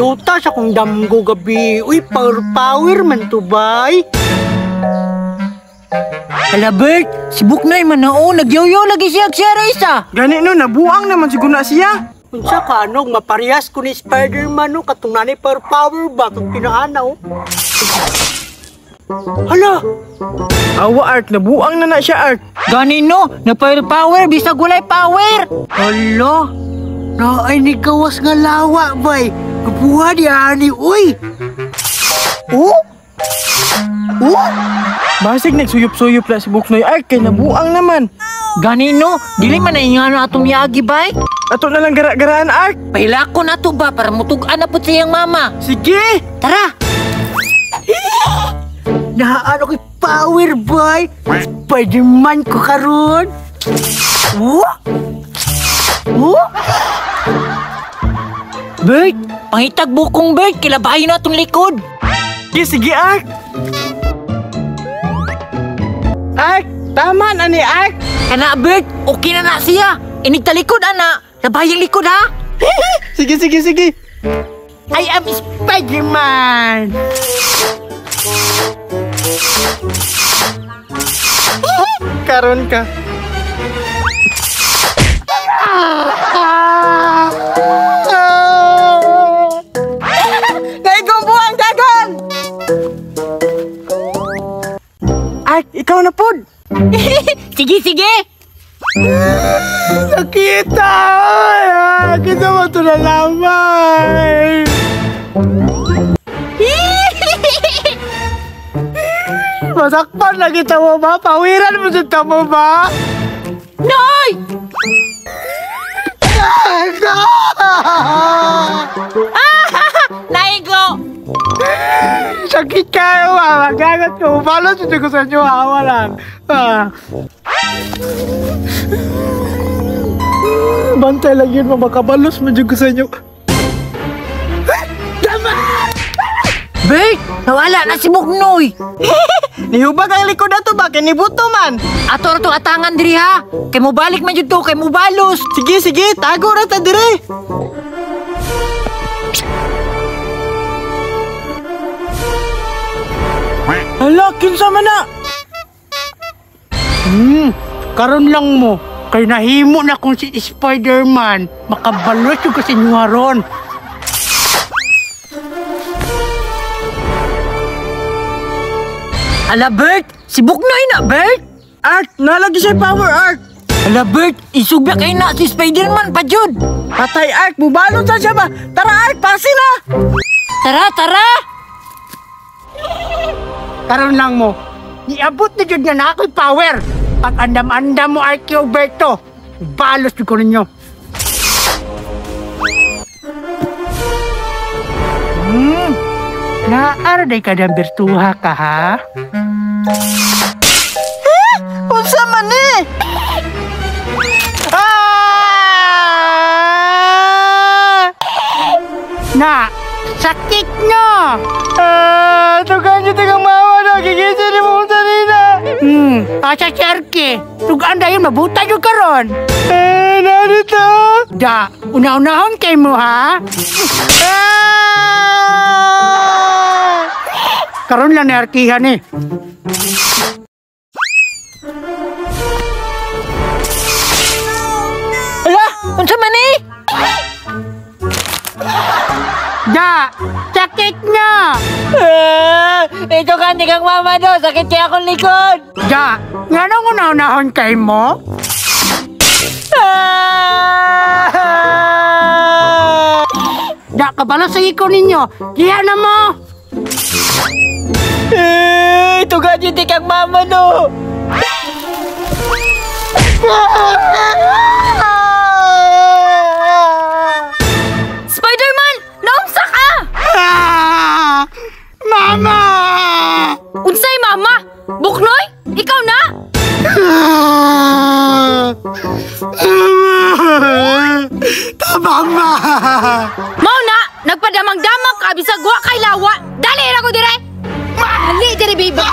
Ninduta sa kong damgo gabi. Uy, power power man to bay. Hala Bert, si Buknoy man na oh, nagyoyo lagi siya siya isa. Gani no, nabuang naman siguro na siya. Unsa ka anog maparehas ko ni Spider-Man no katong nanay power power ba kung pinaana oh. Hala, Awa Art, nabuang na na siya Art. Gani no, na power power bisag walay power. Hala. Naay ni gawas nga lawa bay. Kabuha di ani uy. Oh? Oh? Basig nagsuyop-suyop la si Buknoy Art kay nabuang naman. Gani no, dili man na ingano atong miagi bay. Ato na lang gara-garaan Art. Pahilako na to ba para mutug-an na pud siyang mama. Sige! Tara! Naano kay power boy. Spider-Man ko karon. Oh? Oh? Bert, pangitag bukong Bert, kilabahin na atong likod. Sige, sige Art. Art, tama na ni Art. Kana Bert, okay na na siya. Inig talikod ana, labahin likod ha. Sige, sige, sige. I am Spider-Man. Karon ka. Naigong buang dagan! Art, ikaw na pod. Sige, sige. Nakita! Kita mo ito na lamay! Masakpan na kita mo ba? Pawiran mo sa tamo ba? Noy! Naigo! Sakit kayo ba? Magagat ko. Balot ito ko sa inyo. Awa lang. Ah. Bantay lang yun, makabalos mo dyan ko sa inyo. Bert, nawala na si Buknoy. Nihubag ang likod ato ba? Kay nibuto man. Ato ra to atangan diri ha. Kay mobalik man jud to, kay mobalos. Sige, sige, tago ra ta dire. Hala, kinsa man na? Karon lang mo. Kay nahimo na kung si Spider-Man. Makabalos yung kasi inyo ron. Ala Bert, si Buknoy na Bert. Art, nalagi siya power Art. Ala Bert, isugba kay na si Spider-Man pa jud. Patay Art, bubalot sa siya ba? Tara Art, pasi na. Tara, tara. Karon lang mo. Niabot na jud nga na ako'y power. Pag andam-andam mo, Arky Alberto, balos ko ninyo. Naara day ka ng bertuha ka, ha? Unsa man ni? Ah! Na, sakit no! Ah, tugan niyo tagang mama no, gigisa ni mo sa nina. Asa si Arky, tugaan dayon mabuta jud karon. Eh, narito. Da, una-unahon kay mo, ha? Ah! Karon lang ni Arkihan eh. Ala, unsa man ni? Da, sakit na! Ah, ito ka, hindi kang mama do. Sakit kaya akong likod. Da, nganong una-unahon kay mo? Ah! Da, kabalo sa iko ninyo. Diya na mo! Eh, ito ka, hindi kang mama do. Spider-Man! Naunsa ka! Ah! Mama! Unsay mama? Buknoy? Ikaw na? Ah! Mama! Tabang ma! Mao na! Nagpadamang-damang ka bisag wa kay lawa! Dali ra ko dire! Dali dire baby!